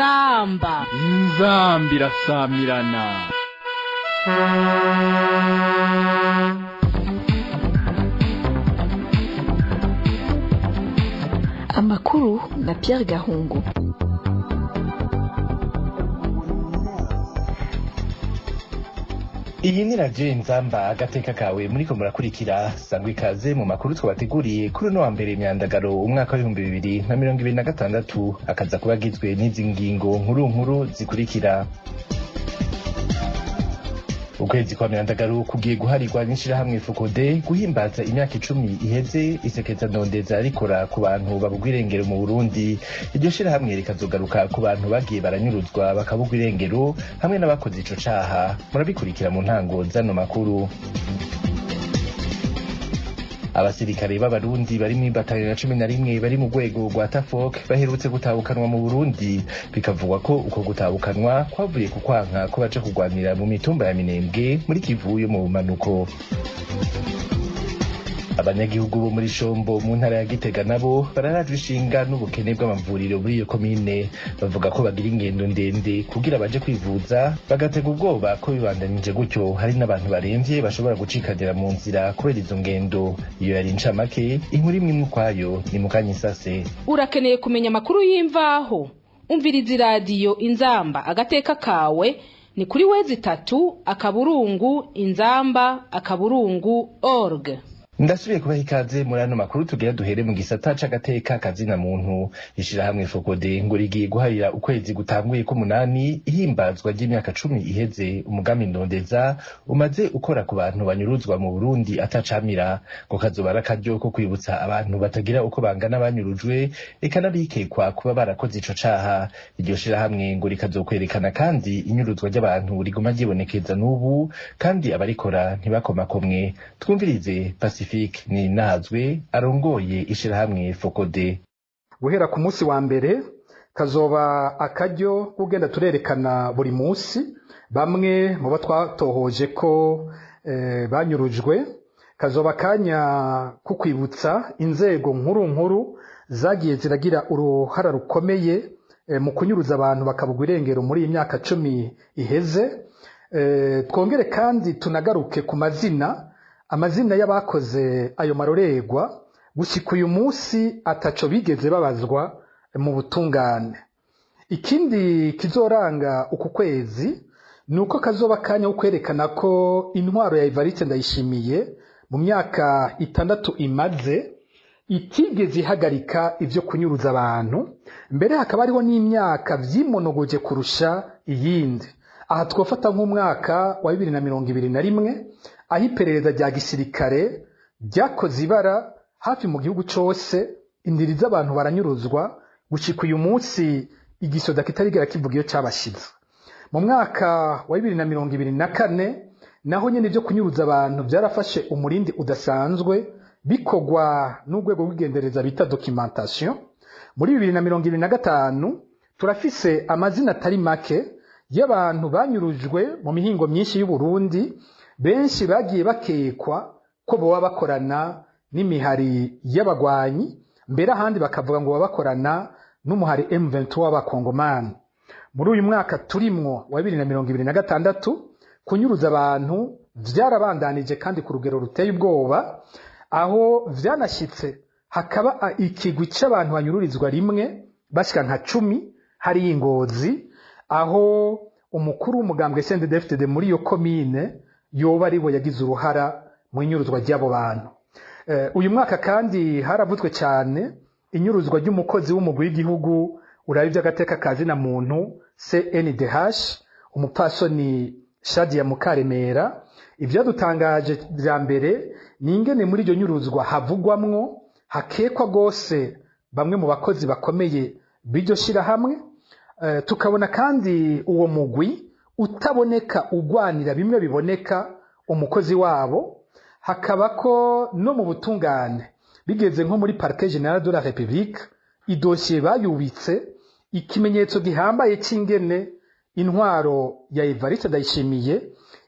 Inzamba. Inzamba irasamirana. Amakuru na Pierre Gahungu. Iyi ni radiyo Inzamba agateka kawe, muriko murakurikira. Sangwa ikaze mu makuru twabateguriye kuri uno wa mbere Myandagaro umwaka w'2026, akaza kuba agizwe n'izi ngingo nkuru nkuru zikurikira. Ukwezi kwa Myandagaro kugiye guharirwa n'ishirahamwe Fokode guhimbaza imyaka 10 iheze isekeza ndondeza rikora ku bantu babugwa irengero mu Burundi. Iryo shirahamwe rikazogaruka ku bantu bagiye baranyuruzwa bakabugwa irengero hamwe n'abakoze ico caha. Murabikurikira mu ntango zano makuru. Abasirikare b'Abarundi bari mw'ibatari na 11 bari mu rwego rwa Tafok baherutse gutabukanwa mu Burundi, bikavugwa ko uko gutabukanwa kwavuye ku kwanka ko baja kugwanira mu mitumba ya Minembwe muri Kivu yo mu bumanuko. Abanyagihugu bo muri Shombo mu ntara ya Gitega nabo bararajwe ishinga n'ubukene bw'amavuriro muri iyo komine. Bavuga ko bagira ingendo ndende kugira baje kwivuza, bagatega ubwoba ko bibandanije gutyo hari n'abantu baremvye bashobora gucikanira mu nzira kubera izo ngendo. Iyo yari incamake, inkuru imwe ukwayo ni mukanyisase. Urakeneye kumenya amakuru y'imvaho? Umviriza iradiyo Inzamba agateka kawe ni kuri www.inzamba.org. Ndasubiye kubaha ikaze muri ano makuru. Tugira duhere mu gisata c'agateka kazina muntu. Ishirahamwe Fokode ngo rigiye guharira ukwezi gutanguye k'umunani ihimbazwa ry'imyaka 10 iheze umugambi ndondeza umaze ukora ku bantu banyuruzwa mu Burundi atacamira, ngo kazoba ari akaryo ko kwibutsa abantu batagira uko bangana banyurujwe, eka n'abikekwa kuba barakoze ico caha. Iryo shirahamwe ngo rikazokwerekana kandi inyuruzwa ry'abantu riguma ryibonekeza n'ubu, kandi abarikora ntibakomakomwe. Twumvirize Pacifique ni nazwe arongoye ishirahamwe Fokode. Guhera ku munsi wa mbere kazoba akaryo kugenda turerekana buri munsi bamwe mu bo twatohoje ko banyurujwe. Kazoba kanya ko kwibutsa inzego nkuru nkuru zagiye ziragira uruhara rukomeye mu kunyuruza abantu bakabugwa irengero muri iyi myaka 10 iheze. Twongere kandi tunagaruke ku mazina, amazina y'abakoze ayo marorerwa gushika uyu munsi ataco bigeze babazwa mu butungane. Ikindi kizoranga uku kwezi ni uko kazoba kanya ko kwerekana ko intwaro ya Evariste Ndayishimiye mu myaka 6 imaze itigeze ihagarika ivyo kunyuruza abantu, mbere hakaba hariho n'imyaka vyimonogoje kurusha iyindi. Aha twofata nk'umwaka wa 2021, aho iperereza rya gisirikare ryakoze ibara hafi mu gihugu cose, indiri z'abantu baranyuruzwa gushika uyu munsi igisoda kitarigera kivuga iyo cabashize. Mu mwaka wa 2024 naho nyene ivyo kunyuruza abantu vyarafashe umurindi udasanzwe, bikorwa n'urwego rw'igendereza bita documentation. Muri 2025 turafise amazina atari make y'abantu banyurujwe mu mihingo myinshi y'u Burundi, benshi bagiye bakekwa ko boba bakorana n'imihari y'abagwanyi, mbere ahandi bakavuga ngo baba bakorana n'umuhari M23 w'abakongomani. Muri uyu mwaka turimwo wa 2026 kunyuruza abantu vyarabandanije kandi ku rugero ruteye ubwoba, aho vyanashitse hakaba ikigwi c'abantu banyururizwa rimwe bashika nka 10 hari Ingozi, aho umukuru w'umugambwe CNDD-FDD muri iyo komine yoba ariwe yagize uruhara mu inyuruzwa ry'abo bantu. Uyu mwaka kandi haravuzwe cyane inyuruzwa ry'umukozi w'umugwi w'igihugu uraba ivy'agateka kazina muntu CNDH, umupfasoni Shadia Mukaremera. Ivyadutangaje vya mbere ni ingene muri iryo nyuruzwa havugwamwo hakekwa gose bamwe mu bakozi bakomeye b'iryo shirahamwe. Tukabona kandi uwo mugwi utaboneka ugwanira bimwe biboneka umukozi wabo, hakaba ko no mu butungane bigeze nko muri Parquet General de la République idosiye bayubitse, ikimenyetso gihambaye c'ingene intwaro ya Evariste Ndayishimiye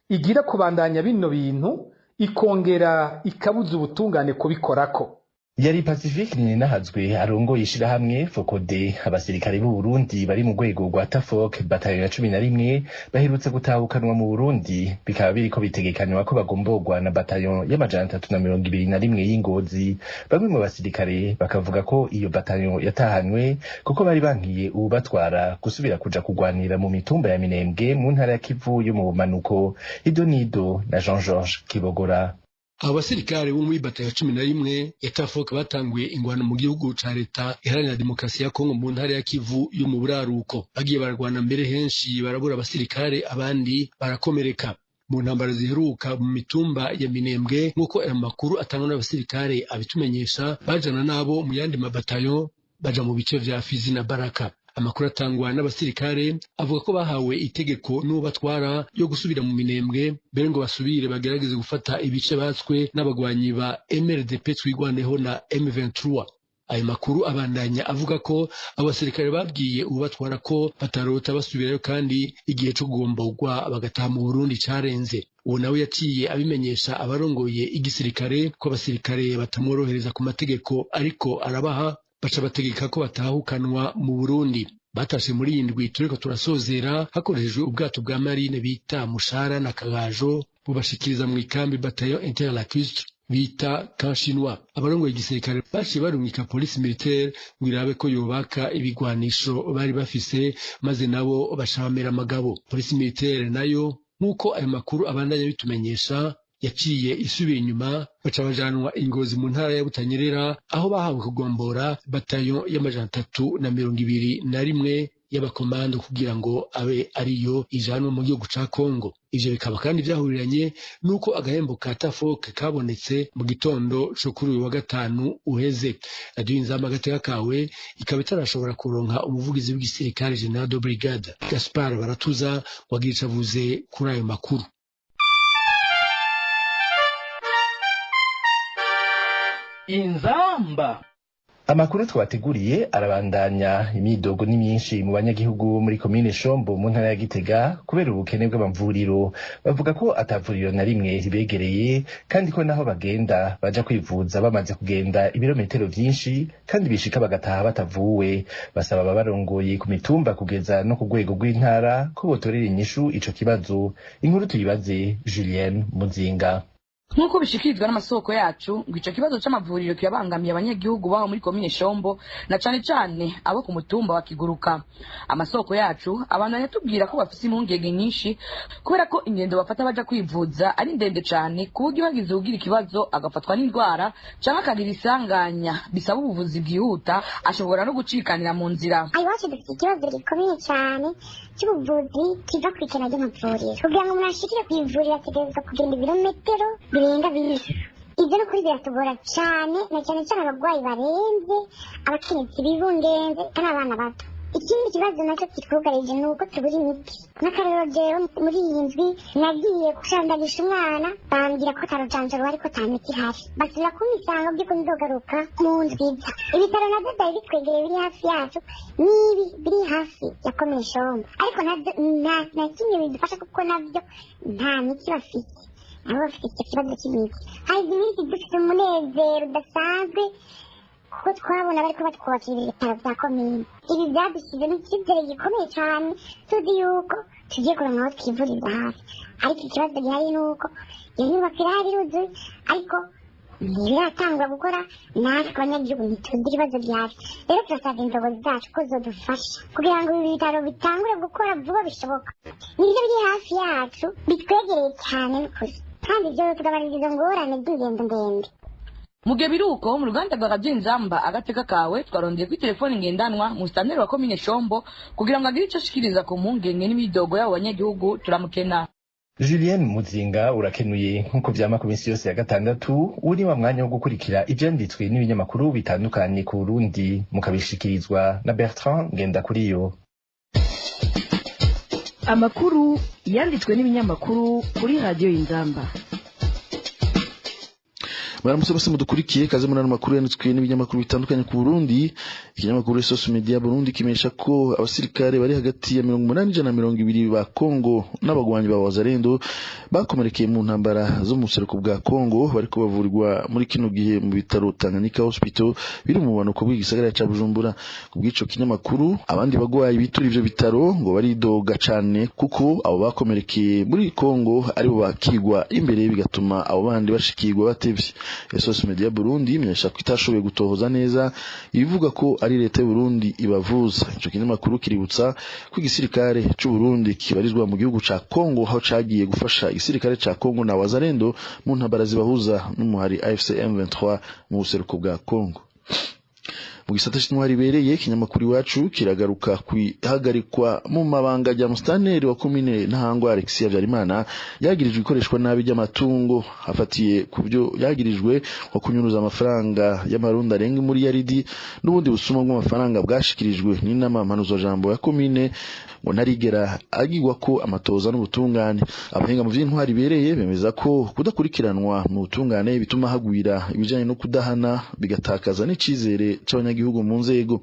igira kubandanya bino bintu ikongera ikabuza ubutungane kubikorako. Yari Pacifique Ninahazwe arongoye ishirahamwe Fokode. Abasirikare b'u Burundi bari mu rwego rwa Tafok, batayo ya 11, baherutse gutahukanwa mu Burundi, bikaba biriko bitegekanywa ko bagomborwa na batayo y'321 y'Ingozi. Bamwe mu basirikare bakavuga ko iyo batayo yatahanywe kuko bari bankiye uwubatwara gusubira kuja kugwanira mu mitumba ya Minembwe mu ntara ya Kivu yo mu bumanuko. Ido Nido na Jean Georges Kibogora. Abo basirikare bo muri batayo ya 11 ya Tafok batanguye ingwano mu gihugu ca leta iharanira demokarasi ya Kongo mu ntara ya Kivu yo mu buraruko. Bagiye bararwana mbere henshi barabura abasirikare, abandi barakomereka. Mu ntambara ziheruka mu mitumba ya Minembwe, nk'uko ayo makuru atangwa n'abasirikare abitumenyesha, bajana nabo mu yandi mabatayo baja mu bice vya Fizi na Baraka. Amakuru atangwa n'abasirikare avuga ko bahawe itegeko n'uwo batwara yo gusubira mu Minembwe mbere ngo basubire bagerageze gufata ibice batswe n'abagwanyi ba MRDP Twigwaneho na M23. Ayo makuru abandanya avuga ko abasirikare babwiye ubatwara ko batarota basubirayo kandi igihe cyo kugomborwa bagataha mu Burundi carenze. Uwo nawe yaciye abimenyesha abarongoye igisirikare ko abasirikare batamworohereza ku mategeko ariko arabaha, baca bategeka ko batahukanwa mu Burundi. Batashe muri iyi ndwi turiko turasozera hakoreshejwe ubwato bwa marine bita Mushara na Kagajo, bubashikiriza mu ikambi bataillon interlacustre bita Kanshinwa. Abarongoye igisirikare baciye barungika polisi militaire ngo irabe ko yobaka ibigwanisho bari bafise, maze nabo baca bamera amagabo. Polisi militaire nayo, nk'uko ayo makuru abandanya bitumenyesha, yaciye isubira inyuma, baca bajanwa Ingozi mu ntara ya Butanyerera aho bahawe kugombora batayo y'321 y'abakomando kugira ngo abe ariyo ijanwa mu gihugu ca Kongo. Ivyo bikaba kandi vyahuriranye nuko agahembo ka Tafok kabonetse mu gitondo co kuri uyu wa gatanu uheze. Radio Inzamba agateka kawe ikaba itarashobora kuronka umuvugizi w'igisirikare General de Brigade Gaspard Baratuza wagira ico avuze kuri ayo makuru. Inzamba. Amakuru twateguriye arabandanya. Imyidogo ni myinshi mu banyagihugu bo muri komine Shombo mu ntara ya Gitega kubera ubukene bw'amavuriro. Bavuga ko atavuriro na rimwe ribegereye, kandi ko naho bagenda baja kwivuza bamaze kugenda ibirometero vyinshi, kandi bishika bagataha batavuwe. Basaba ababarongoye ku mitumba kugeza no ku rwego rw'intara ko botorera inyishu ico kibazo. Inkuru tuyibaze Julienne Muzinga. Nk'uko bishikirizwa n'amasoko yacu, ngo ico kibazo c'amavuriro kirabangamiye abanyagihugu baho muri komine Shombo na cane cane abo ku mutumba wa Kiguruka. Amasoko yacu abantu yatubwira ko bafise impungenge nyinshi kubera ko ingendo bafata baja kwivuza ari ndende cane, ku buryo bagize ugira ikibazo agafatwa n'indwara canke akagira isanganya bisaba ubuvuzi bwihuta ashobora no gucikanira mu nzira. Iwacu dufite ikibazo gikomeye cane cy'ubuvuzi kiva ku ikena ry'amavuriro. Kugira ngo umuntu ashikire kw'ivuriro ategerezwa kugenda ibirometero birenga bine. Ivyo ni ukuri biratugora cane, na cane cane abarwayi baremvye, abakenyezi bibungenze kandi abana bato. Ikindi kibazo nacyo kitwugarije ni uko tubura imiti. N'akarorero, jewe muri iyi ndwi nagiye gushandagisha umwana, bambwira ko atarujanjo ruhari, ko ata miti ihari. Basubira kumpa isango ry'uko nzogaruka mu ndwi iza. Ibitaro navyo vyari bitwegereye biri hafi yacu n'ibi biri hafi ya komine Shombo, ariko navyo nta na kimwe bidufasha kuko navyo nta miti bafise. Nabo bafite icyo kibazo cy'imiti. Haheze iminsi dufite umunezero udasanzwe kuko twabona bariko batwubakira ibitaro vya komine. Ibi byadushyizemo icyizere gikomeye cyane, tuzi yuko tugiye kuronka aho twivuriza hafi. Ariko ikibazo gihari ni uko iyo nyubako irahari iruzuye, ariko ntibiratangwa gukora. Natwe abanyagihugu ntituzi ikibazo gihari. Rero turasaba indongozi zacu ko zodufasha kugira ngo ibi bitaro bitangure gukora vuba bishoboka. Nibyo biri hafi yacu bitwegereye cyane n'ukuri, kandi ibyo tugabaniriza izo ngorane z'ingendo ndende. Mu gihe biruko mu ruganda rwa Radio Inzamba agateka kawe twarondeye kuri telefone ngendanwa musitanteri wa komine Shombo kugira ngo agire ico ashikiriza ku mpungenge n'imidogo y'abo banyagihugu, turamukena. Julien Muzinga urakenuye. Nk'uko vyama ku minsi yose ya gatandatu, uri wa mwanya wo gukurikira ivyanditswe n'ibinyamakuru bitandukanye ku Burundi, mukabishikirizwa na Bertrand Ngendakuriyo. Amakuru yanditswe n'ibinyamakuru kuri Radio Inzamba. Mwaramutse bose mudukurikiye, kaze muri ano makuru yanditswe n'ibinyamakuru bitandukanye ku Burundi. Ikinyamakuru Source Media Burundi kimenyesha ko abasirikare bari hagati ya 80 na 20 ba Kongo n'abagwanyi ba Wazalendo bakomerekeye mu ntambara zo mu buseruko bwa Kongo bariko bavurirwa muri kino gihe mu bitaro Tanganyika Hospital biri mu bumanuko bw'igisagara ca Bujumbura. Ku bw'ico kinyamakuru, abandi bagwayi bitura ivyo bitaro ngo baridoga cane kuko abo bakomerekeye muri Kongo aribo bakigwa imbere, bigatuma abo bandi bashikirwa batevye. SOS Media Burundi imenyesha ko itashoboye gutohoza neza ibivuga ko ari leta y'u Burundi ibavuza. Ico kinyamakuru kiributsa ko igisirikare c'u Burundi kibarizwa mu gihugu ca Kongo, aho cagiye gufasha igisirikare ca Kongo na Wazalendo mu ntambara zibahuza n'umuhari AFC M23 mu buseruko bwa Kongo. Mu gisata c'intwari ibereye, ikinyamakuru Iwacu kiragaruka kwihagarikwa mu mabanga rya mustaneri wa komine Ntahangwa Alexis Habyarimana, yagirijwe ikoreshwa nabi ry'amatungo. Afatiye ku byo yagirijwe nko kunyuruza amafaranga y'amarundi arenga muri yaridi n'ubundi busuma bw'amafaranga bwashikirijwe n'inama mpanuzwajambo ya komine, ngo ntarigera agirwa ko amatoza n'ubutungane. Abahinga mu vy'intwari ibereye bemeza ko kudakurikiranwa mu butungane bituma hagwira ibijanye no kudahana, bigatakaza n'icizere c'abanyagihugu mu nzego.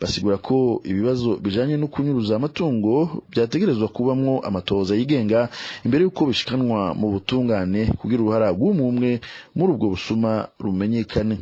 Basigura ko ibibazo bijanye no kunyuruza amatungo byategerezwa kubamwo amatoza yigenga imbere y'uko bishikanwa mu butungane, kugira uruhara rw'umwe muri ubwo busuma rumenyekane.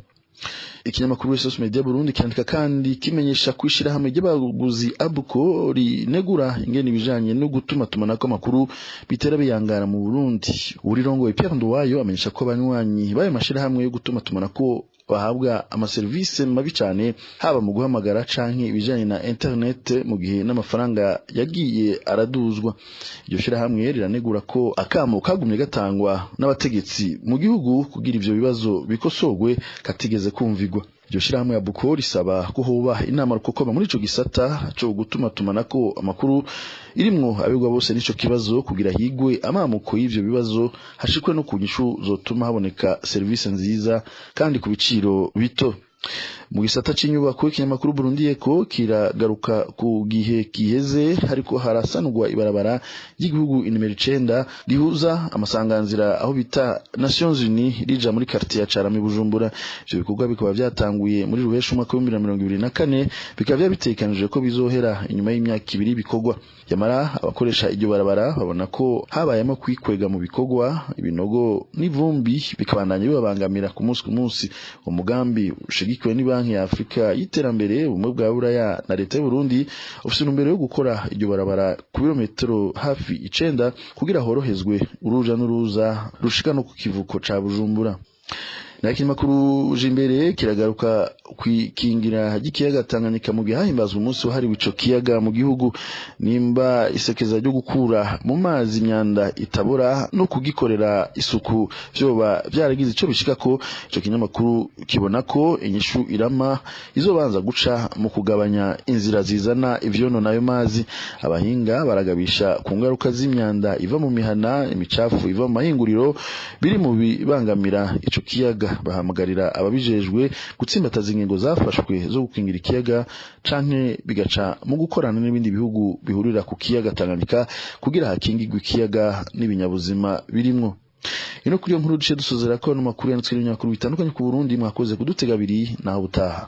Ikinyamakuru SOS Media Burundi kirandika kandi kimenyesha kwishira hamwe ry'abaguzi Abuko rinegura ingene ibijanye no gutuma tumanako amakuru bitera biyangara mu Burundi. Urirongoye Pierre Nduwayo amenyesha ko abanywanyi bayo mashira hamwe yo gutuma tumanako bahabwa amaserivisi mabi cyane, haba mu guhamagara canke ibijanye na internet, mu gihe n'amafaranga yagiye araduzwa. Iryo shirahamwe riranegura ko akamo kagumye gatangwa n'abategetsi mu gihugu kugira ivyo bibazo bikosorwe katigeze kumvigwa. Iryo shirahamwe ya Buko risaba ko hoba inama rukokoma muri ico gisata co gutuma tumanako amakuru, irimwo abigwa bose n'ico kibazo, kugira higwe amamuko y'ivyo bibazo, hashikwe no ku nyishu zotuma haboneka serivisi nziza kandi ku biciro bito. Mu gisata c'inyubako, ikinyamakuru Burundi Eco kiragaruka ku gihe giheze hariko harasanurwa ibarabara ry'igihugu inimero 9 rihuza amasanganzira aho bita Nations Unies rija muri quartier ya Carama i Bujumbura. Ivyo bikorwa bikaba vyatanguye muri Ruheshi umwaka wa 2024, bikaba vyabitekanije ko bizohera inyuma y'imyaka 2 bikorwa. Yamara abakoresha iryo barabara babona ko habayemo kwikwega mu bikorwa, ibinogo n'ivumbi bikabandanya bibabangamira ku munsi ku munsi. Umugambi ushigikiwe ni Banki ya Afrika y'iterambere, ubumwe bwa Buraya na leta y'u Burundi ufise intumbero yo gukora iryo barabara ku birometero hafi 9 kugira horohezwe uruja n'uruza rushika no ku kivuko ca Bujumbura. Na ikinyamakuru Jimbere kiragaruka kwikingira ry'ikiyaga Tanganyika mu gihe hahimbazwa umunsi wahariwe ico kiyaga mu gihugu. Nimba isekeza ryo gukura mu mazi imyanda itabora no kugikorera isuku vyoba vyaragize ico bishikako, ico kinyamakuru kibona ko inyishu irama izobanza guca mu kugabanya inzira zizana ivyonona ayo mazi. Abahinga baragabisha ku ngaruka z'imyanda iva mu mihana, imicafu iva mu mahinguriro biri mu bibangamira ico kiyaga. Bahamagarira ababijejwe gutsimbataza ingingo zafashwe zo gukingira ikiyaga, canke bigaca mu gukorana n'ibindi bihugu bihurira ku kiyaga Tanganyika kugira hakingirwe ikiyaga n'ibinyabuzima birimwo. Ino kuri iyo nkuru duce dusozera ko no makuru yanditswe n'ibinyamakuru bitandukanye ku Burundi. Mwakoze kudutega abiri, naho butaha.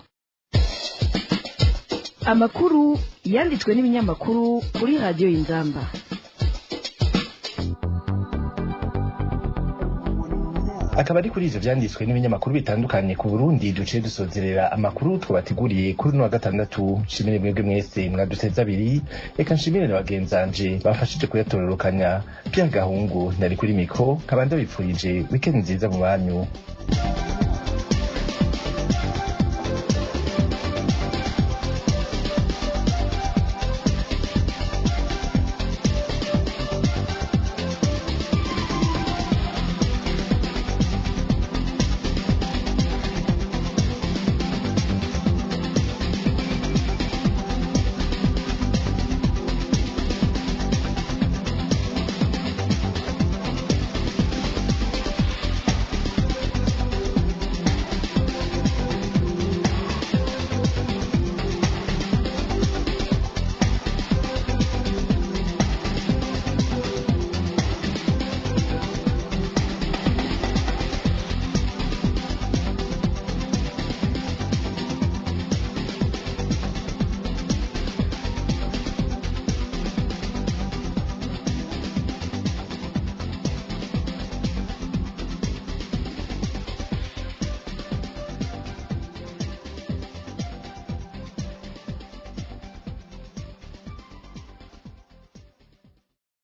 Amakuru yanditswe n'ibinyamakuru kuri Radio Inzamba. Akaba ari kuri ivyo vyanditswe n'ibinyamakuru bitandukanye ku Burundi duciye dusozerera amakuru twabateguriye kuri uno wa gatandatu. Nshimire mwebwe mwese mwaduteze abiri, reka nshimire na bagenzanje bafashije kuyatororokanya. Pierre Gahungu nari kuri mikro, nkaba ndabipfurije weekend nziza mu banyu.